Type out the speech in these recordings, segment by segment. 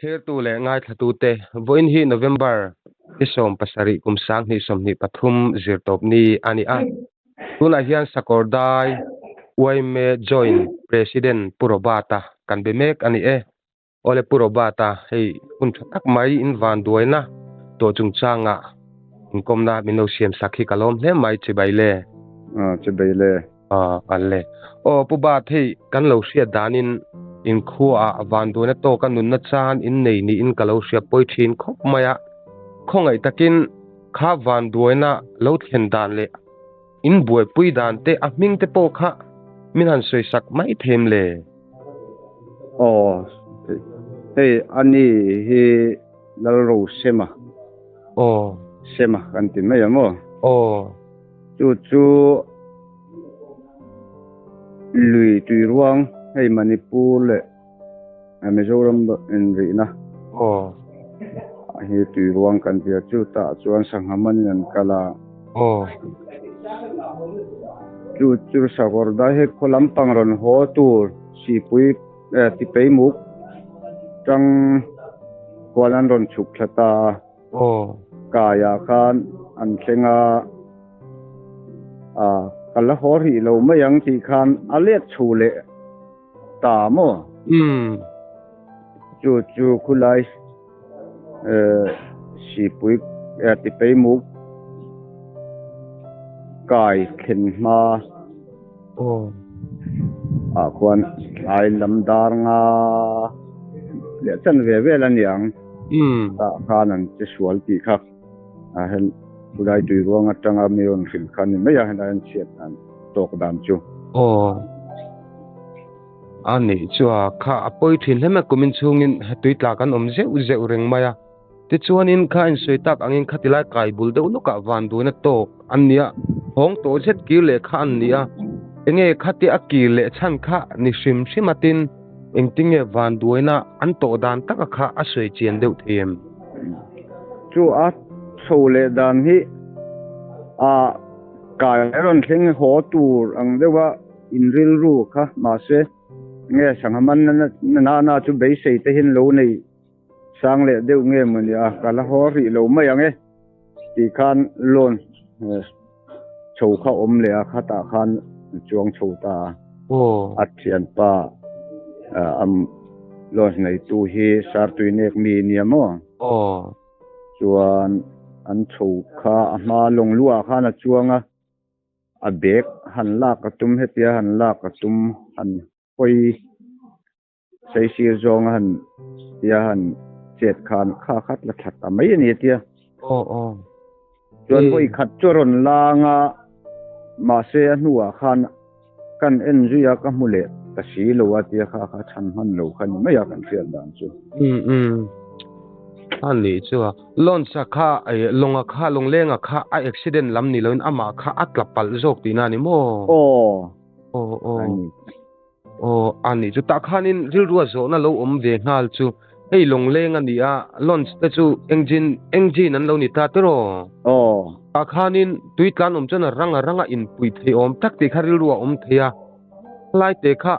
Thlirtu leh ngaithlatute, vawiin hi November ni 17 kum 2023 zirtawpni a ni a. Tunah hian Sakawrdai yma Joint President Pu Robert-a kan be mek a ni e. Awle Pu Robert-a, hei hun tha tak mai in vanduaina tawh chungchanga inkawmna min lo siam sak hi ka lawm hle mai chibai le. Chibai le. An le. Aw Pu Bat, hei kan lo hriat danin in khuaah vanduaina tawka nunna chan in nei niin ka lo hria pawi thin khawp mai a. Khawngaih takin kha vanduaina lo thlen dan leh in buaipui dan te a hming te pawh kha min han sawi sak mai them le. Aw, hei ani hi Lalro Sema. Aw. Sema kan ti mai ang aw. Aw. Chu chu lui tui ruang hei Manipur leh Mizoram inrihna aw hi tui ruang kan tia chu tah chuan sangha manin an kal a. Aw. Chu chu sakawr dai hei khaw lampang rawn haw tur sipui tipei muk tang khuan an rawn chhuk thla ta a. Aw. Kaiah khan an thleng a, a ka la haw rih lo mai ang tih khan a let chho leh ta maw? Umm. Chu chu khulai eh sipui eh tipei muk kai thlen hma. Aw. Ah khuan tlai lam dar nga leh chan ve vel a niang. Umm. Tah khan an che sual tih kha a hel khulai tui ruang atanga mi rawn hrilh kha a ni mai a helai an chhiat dan tawk dan chu. Aw. A nih chu a kha a pawi thin hle mai kumin chhungin tui tla kan awm zeuh zeuh reng mai a. Tichuanin kha insawi tak angin khati lai kai bul deuh lawkah van duhna tawk an ni a, hawng tawh zet kir leh kha an ni a. Enge khati a kir leh chhan kha ni hrim hrim a tin engtinge van duaina an tawh dan taka kha a sawi chian deuh thei em? Chu a chho leh dan hi a kai a rawn thleng haw tur ang deuha inrilru kha mahse nge sangha man na na chu beisei te hian lo nei Sang leh deuh nge maw ni a, ka la haw rih lo mai ang e tih khan loan chho kha awm leh a, khatah khan an chuang chho ta a. A thianpa loan neitu hi Sartuinek mi nia maw? Chuan an chho kha a hma lawng luah khan a chuang a, a bag han lak a tum hetia han lak a tum han hawi. Saisir zawnga han tia han chet khan kha khat la that ta mai a ni tia. Aw aw. Chuan vawi khat chu a rawn lang a, mahse a hnuah khan kan en zui a ka hmu leh ta si lo a tia kha kha chhan hman lo kha ni mai a kan hriat dan chu. Um um. A nih chu a. Launch a kha lawnga kha lawnglenga kha a accident lam ni loin amah kha a tla palh zawk tihna a ni maw? Aw. Aw aw. A ni. Aw, a nih chu tah khanin rilrua zawhna lo awm ve nghal chu hei lawngleng a ni a, launch te chu engine engine an lo ni ta tiraw? Aw. Tah khanin tui tlan awm chuan a rang a rang a inpuih thei awm tak tih kha rilrua awm thei a, helai te kha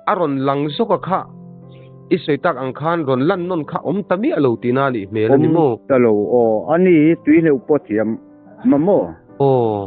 a rawn lang zawk a kha i sawi tak ang khan rawn lan nawn kha awm ta miah lo tihna a nih hmel a ni maw? Awm ta lo, aw, a ni hi tui hleuh pawh thiam mah maw? Aw.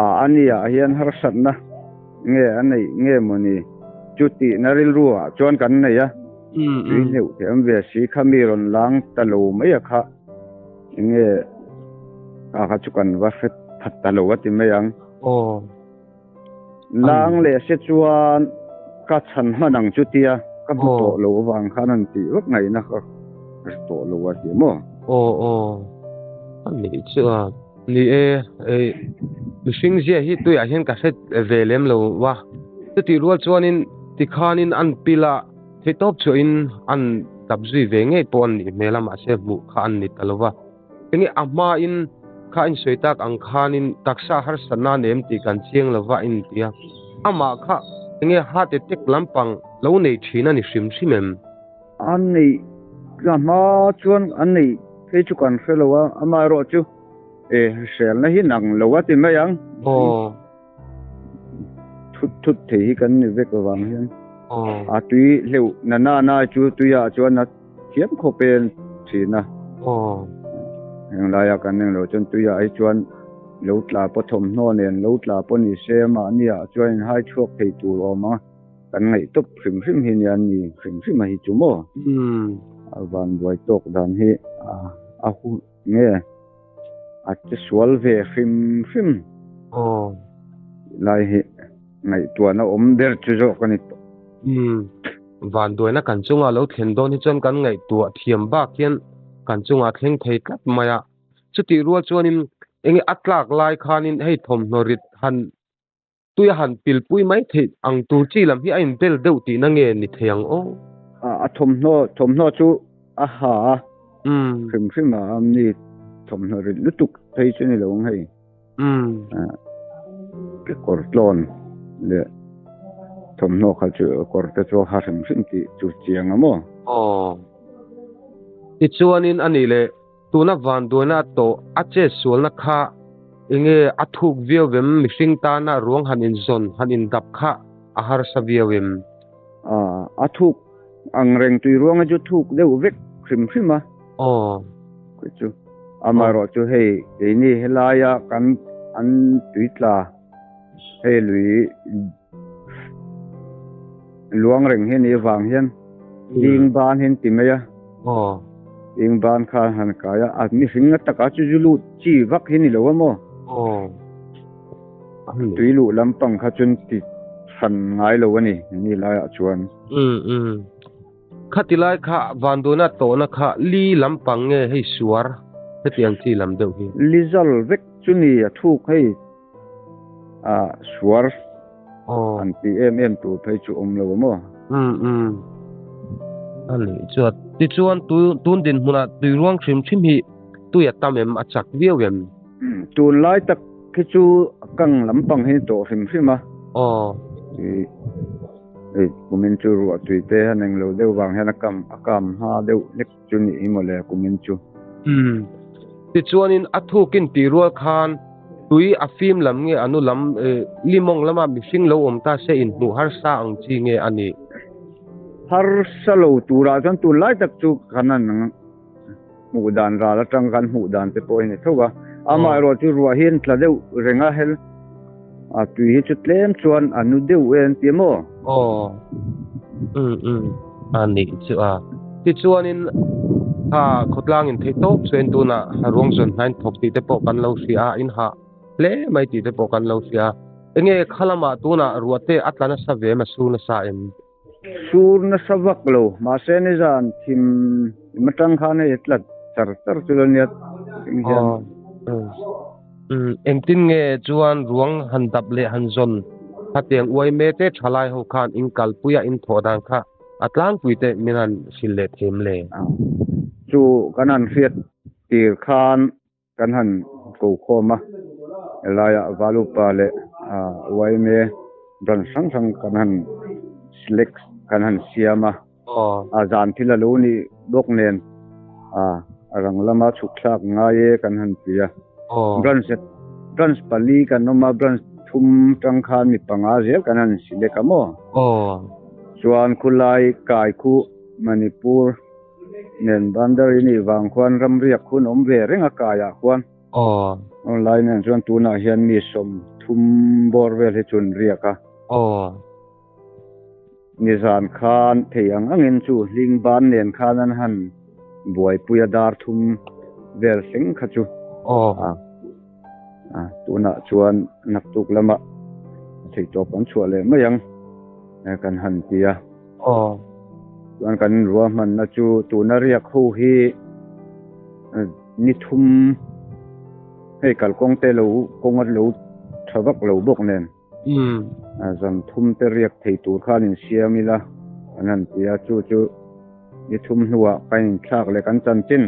A, a ni ah hian harsatna. Nge a neih nge maw ni? Chu tihna rilru ah chuan kan nei a, tui hleuh thei awm ve si kha mi rawn lang ta lo mai a kha enge a kha chu kan va hre that ta lo a ti mai ang. Aw. Lang leh se chuan ka chhan hman ang chu tia ka hmu tawh lo avang khan an tih vak ngaihna ka hre tawh lo a ti maw? Aw aw. A nih chu a. Ni e, ei mihring zia hi tuiah hian ka hre ve lem lo va, chutih rual chuanin tikhanin an pil a, theihtawp chhuahin an dap zui ve ngei pawh an nih hmel a, mahse hmuh kha an ni ta lo va. Enge a hmain kha a insawi tak ang khanin taksa harsatna a nem tih kan chiang lo va a inti a, amah kha enge heart attack lampang lo nei thin a ni hrim hrim em? An neih a hma chuan an neih phei chu kan hre lo a, amaherawhchu E, hriselna hi nang lo a ti mai ang. Aw. Thut thut thei hi kan ni vek avang hian. Aw. A tui hleuh na na na chu tuiah chuan a thiam. thiam khawp e an thin a. Aw. Heng laia kan eng lo chuan tuiah hi chuan lo tla pawh thawmhnaw nen lo tla pawh ni se mahniah chuan inhai chhuak thei tur awm ang a, kan ngaih tawp hrim hrim hi nia ni hrim hrim a hi chu maw? Umm. A van buai tawk dan hi a hu nge a che sual ve hrim hrim. Aw. Lai hi ngaihtuahna awm ber chu zawk a ni tawh. Umm. Vanduaina kan chunga lo thlen dawn hi chuan kan ngaihtuah thiam bak hian kan chungah thleng thei tlat mai a. Chutih rual chuanin enge a tlak lai khanin hei thawmhnaw rit han tui a han pilpui mai theih ang tur chi lam hi a inbel deuh tihna nge ni thei ang aw? A thawmhnaw thawmhnaw chu a ha a, hrim hrim a ni thawmhnaw rit lutuk phei chu ni lo ang hei. Kekawr tlawn leh thawmhnaw kha chu kawr te chu a ha hrim hrim tih chu chiang a maw? Aw. Tichuanin a nih leh Tuna vanduaina a tawh a chet sualna kha enge a thuk viau em? Mihring tana ruang han inzawn, han indap kha a harsa viau em? A thuk ang reng tui ruanga chu thuk deuh vek hrim hrim a. Aw. Kei chu amaherawh chu hei keini helaia kan an tui tla hei lui luang reng hi ni vang hian ding ban hi an ti mai a. Aw. Ding ban kha han kai a, a mihring a taka chu zu lut chi vak hi ni lo a maw? Aw. Tui luh lampang kha chuan ti hran ngai lo a ni, ni laiah chuan. Um um. Khati lai kha Vanduna tawhna kha li lampang nge hei suar hetiang chi lam deuh hi? Li zal vek chu ni a thuk hei. A suar an ti em em tur phei chu awm lo a maw? Um um. A nih chuan tichuan tun dinhmunah tui ruang hrim hrim hi tui a tam em a chak viau em? Tunlai tak khi chu a kang lampang hi tawh hrim hrim a. Aw. Hei kumin chu ruah tui te han englo deuh vang hian a kam a kam hma deuh hlek chu nih hi mawle kumin chu. Umm. Tichuanin a thukin tih rual khan tui a fim lam nge anu lam limawng lama mihring lo awm ta se inhmuh harsa ang chi nge a nih? Harsa lo turah chuan tunlai tak chu kan han hmuh dan ral atang kan hmuh dan te pawh hi ni tho a. Amaherawh chu ruah hi an tla deuh reng a hel a tui hi chu tlem chuan a nu deuh e an ti maw? Aw um um a nih chu a. Tichuanin kha khawtlang in theih tawp chuan tunah ruang zawn hnain thawk tih te pawh kan lo hria a, in hah hle mai tih te pawh kan lo hria a. Enge kha lamah tunah ruah te a tla nasa ve em a sur nasa em? Sur nasa vak lo, mahse nizan thim atang khan hei a tlat char char chu la nia thing hian. Umm engtin nge chuan ruang han dap leh han zawn khatiang uai me te thalai ho khan in kalpui a in thawh dan kha a tlangpui te min han hrilh leh them le. Chu kan han hriat tir khan Kan han ko khawm a, helaiah Valupa leh YMA branch hrang hrang kan han select kan han siam a, a zan thil a lo nih bawk nen a rang lama chhuk thlak ngai e kan han ti a. Branch branch pali kan awm a, branch thum tang khan mi panga zel kan han select a maw? Chuan khulai kai khu Manipur Nen Bandar i nih vang khuan ramriak hun awm ve reng a kaiah khuan. Aw. Online nen chuan tunah hian mi 30 bawr vel hi chun riak a. Aw. Nizan khan thei ang angin chu hling ban nen khan an han buaipui a dar thum vel thleng kha chu. Aw. A tunah chuan naktuk lamah theihtawp an chhuah leh mai ang kan han ti a. Aw. Chuan kan ruahmanna chu tuna riak ho hi ni thum hei kalkawng te lo kawng a lo tha vak lo bawk nen. Umm. Zan thum te riak thei tur khan insiam ila an han ti a, chu chu ni thum hnuah kan inthlak leh kan chanchin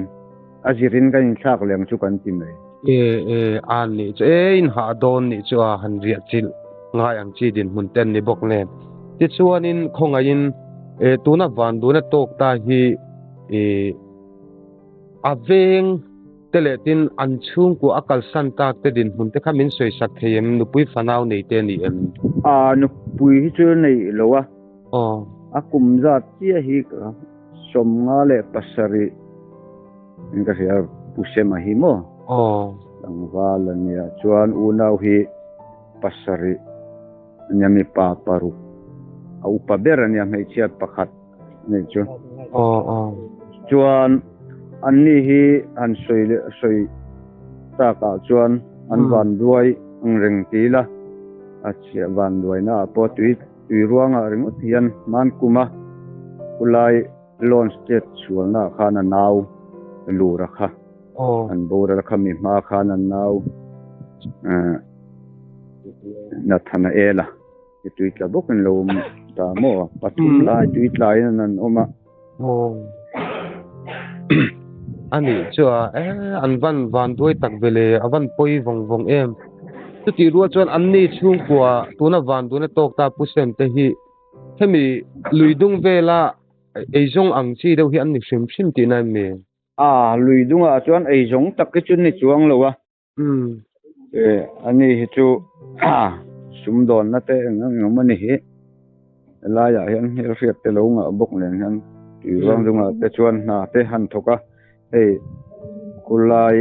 a zirin kan inthlak leh ang chu kan ti mai. E e a nih chu e in hah dawn nih chu a han riah chilh ngai ang chi dinhmun ten ni bawk nen. Tichuanin khawngaihin e tuna vanduna tawk ta hi e a veng te leh tin an chhungkua a kalsan tak te dinhmun te kha min sawi sak thei em nupui fanau nei te ni em? A nupui hi chu nei lo a. Aw. A kum zat chiah hi ka. 57 in ka hria Pu Sema hi maw? Aw. Tlangval a nia chuan unau hi pasarih a nia mipa paruk a upa ber a nia hmeichhia pakhat a nih chu. Aw aw. Chuan anni hi han sawi leh sawi takah chuan an vanduai ang reng ti ila a chhiah vanduaina ah pawh tui tui ruangah ringawt hian hmankuma khulai Lawn state sualna ah khan a nau lura kha an boral kha mi hma khan an nau Nathanaela hi tui tla bawk in lo awm ta maw pathum lai tui tla in an awm a. Anih chu a e an van van duai tak ve le a van pawi vawng vawng em chutih rual chuan anni chhungkua tuna van duaina tawk ta Pu Sem te hi Hemi lui dung vela eizawng ang chi deuh hi an ni hrim hrim tihna em ni? A, lui dungah chuan eizawng tak hi chu ni chuang lo a. Umm. E, ani hi chu sumdawnna te eng eng emaw ni hi. Helaiah hian hmelhriat te lo ngah bawk nen hian tui ruang dungah te chuan hna te han thawk a. Hei khulai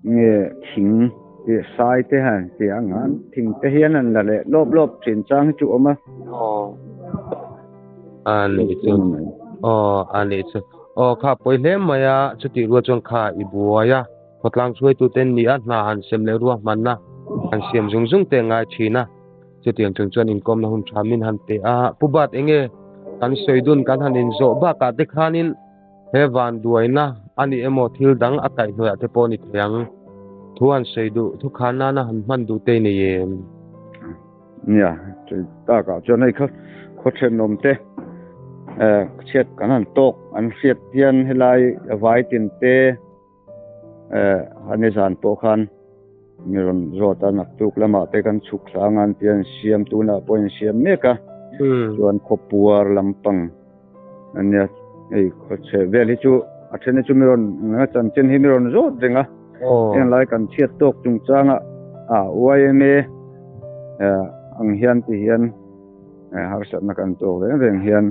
nge thing tih sai te han tih ang a thing te hian an la leh lawp lawp thin chang hi chu awm a. Aw a nih chu aw a nih chu aw kha pawi hle mai a chutih rual chuan kha i buai a khawtlang hruaitu te an ni a hna han sem leh ruahmanna han siam zung zung te a ngai thin a. Chutiang chung chuan inkawmna hun tha min han pe a, Pu Bat enge kan sawi dun kan han inzawh bakah te khanin he vanduaina a ni emaw thil dang a kaihhnawih ah te pawh a ni thei ang. Thu han sawi duh, thu khan nana han hman duh te i nei em? Nia, chei takah chuan hei kha khaw thenawm te chhiat kan han tawk an hriat hian helai vaitin te, Ani zan pawh khan mi rawn zawt a, naktuk lamah te kan chhuk thla anga an tia an siam, tunah pawh an siam mek a, chuan khawpuar lampang a nia, hei khawchhe vel hi chu a then hi chu mi rawn chanchin hi mi rawn zawt reng a, heng lai kan chhiat tawk chungchanga a yma ang hian ti hian harsatna kan tawk reng reng hian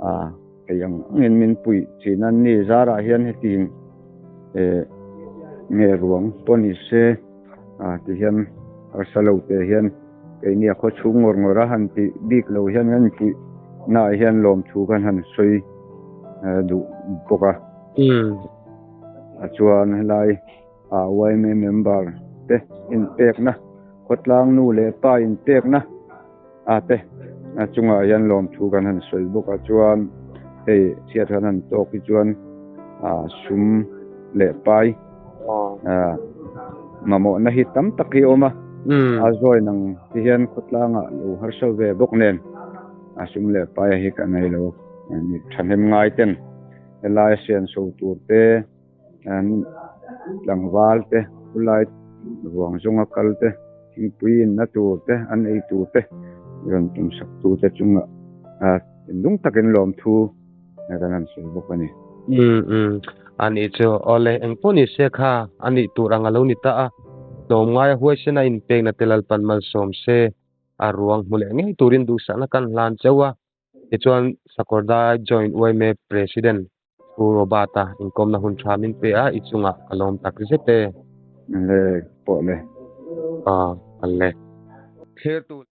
a. Hei ang angin min puih thin a ni zarah hian hetiang eh nge ruang pawh ni se ah ti hian harsa lo te hian keini a khaw chhung ngawr ngawr a han tih bik lo hian kan inpuih naah hian lawmthu kan han sawi duh bawk a. A chuan helai ah yma member te inpekna khawtlang nu leh pa inpekna. A te a chungah hian lawmthu kan han sawi bawk a chuan hei chhiat han han tawk hi chuan ah sum leh pai ah mamawhna hi tam tak hi a awm a a zawi nang ti hian khawtlangah lo harsa ve bawk nen a sum leh pai hi ka nei lo thahnem ngai ten helai a sianso tur te. An tlangval te, khulai ruang zawnga kal te, thingpui inna tur te, an ei tur te rawn tumsak tu te chungah thinlung takin lawmthu kan han sawi bawk a ni. Umm umm a nih chu awle engpawh ni se kha a nih tur ang a lo ni ta a, tlawmngaia huaisen a inpekna te Lalpan malsawm se a ruang hmu leh ngei turin duhsakna kan hlan chauh a, tichuan Sakawrdai Joint yma President Pu Robert-a inkawmna hun tha min pe a, i chungah ka lawm tak zet e. Le pawh le. Aw, le. Thlir tu.